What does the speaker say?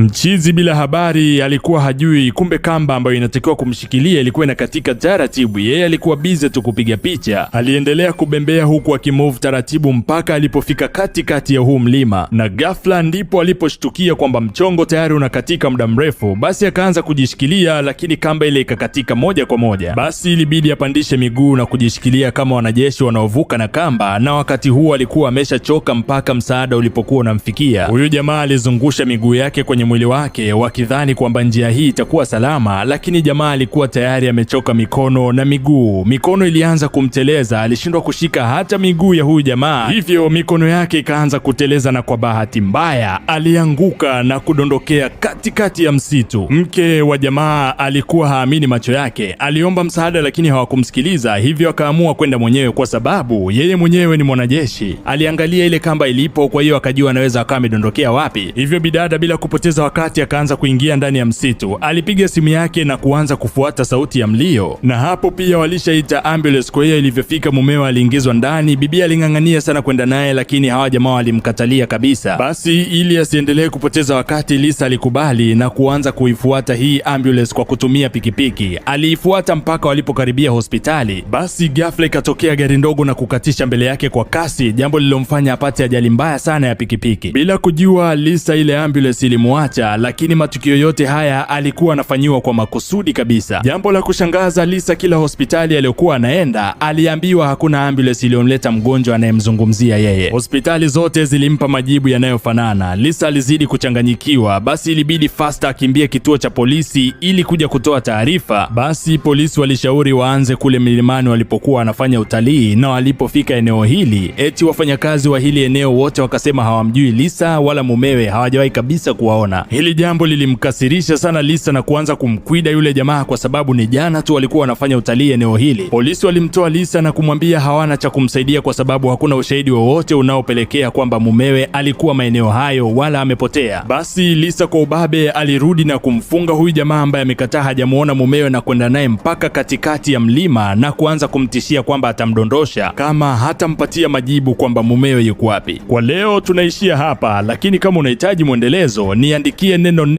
Mchizi bila habari alikuwa hajui, kumbe kamba ambayo inatakiwa kumshikilia ilikuwa inakatika taratibu. Yeye alikuwa busy tu kupiga picha. Aliendelea kubembea huku akimove taratibu mpaka alipofika katikati ya huu mlima, na ghafla ndipo aliposhtukia kwamba mchongo tayari unakatika muda mrefu. Basi akaanza kujishikilia, lakini kamba ile ikakatika moja kwa moja. Basi ilibidi apandishe miguu na kujishikilia kama wanajeshi wanaovuka na kamba, na wakati huo alikuwa ameshachoka mpaka msaada ulipokuwa unamfikia. Huyu jamaa alizungusha miguu yake kwenye mwili wake wakidhani kwamba njia hii itakuwa salama, lakini jamaa alikuwa tayari amechoka mikono na miguu. Mikono ilianza kumteleza, alishindwa kushika hata miguu ya huyu jamaa, hivyo mikono yake ikaanza kuteleza, na kwa bahati mbaya alianguka na kudondokea katikati ya msitu. Mke wa jamaa alikuwa haamini macho yake, aliomba msaada lakini hawakumsikiliza, hivyo akaamua kwenda mwenyewe kwa sababu yeye mwenyewe ni mwanajeshi. Aliangalia ile kamba ilipo, kwa hiyo akajua anaweza akawa amedondokea wapi. Hivyo bidada bila kupoteza wakati akaanza kuingia ndani ya msitu. Alipiga simu yake na kuanza kufuata sauti ya mlio, na hapo pia walishaita ambulance. Kwa hiyo ilivyofika, mumewe aliingizwa ndani. Bibi aling'ang'ania sana kwenda naye, lakini hawa jamaa walimkatalia kabisa. Basi ili asiendelee kupoteza wakati, Lisa alikubali na kuanza kuifuata hii ambulance kwa kutumia pikipiki. Aliifuata mpaka walipokaribia hospitali. Basi ghafla ikatokea gari ndogo na kukatisha mbele yake kwa kasi, jambo lililomfanya apate ajali mbaya sana ya pikipiki. Bila kujua, Lisa ile ambulance ilimuacha, lakini matukio yote haya alikuwa anafanyiwa kwa makusudi kabisa. Jambo la kushangaza, Lisa kila hospitali aliyokuwa anaenda aliambiwa hakuna ambulance iliyomleta mgonjwa anayemzungumzia yeye. Hospitali zote zilimpa majibu yanayofanana. Lisa alizidi kuchanganyikiwa, basi ilibidi Fasta akimbie kituo cha polisi ili kuja kutoa taarifa. Basi polisi walishauri waanze kule milimani walipokuwa wanafanya utalii, na walipofika eneo hili, eti wafanyakazi wa hili eneo wote wakasema hawamjui Lisa wala mumewe, hawajawahi kabisa kuwaona. Hili jambo lilimkasirisha sana Lisa na kuanza kumkwida yule jamaa kwa sababu ni jana tu walikuwa wanafanya utalii eneo hili. Polisi walimtoa Lisa na kumwambia hawana cha kumsaidia kwa sababu hakuna ushahidi wowote unaopelekea kwamba mumewe alikuwa maeneo hayo wala amepotea. Basi Lisa kwa ubabe alirudi na kumfunga huyu jamaa ambaye amekataa hajamuona mumewe na kwenda naye mpaka katikati ya mlima na kuanza kumtishia kwamba atamdondosha kama hatampatia majibu kwamba mumewe yuko wapi. Kwa leo tunaishia hapa, lakini kama unahitaji mwendelezo niandikie neno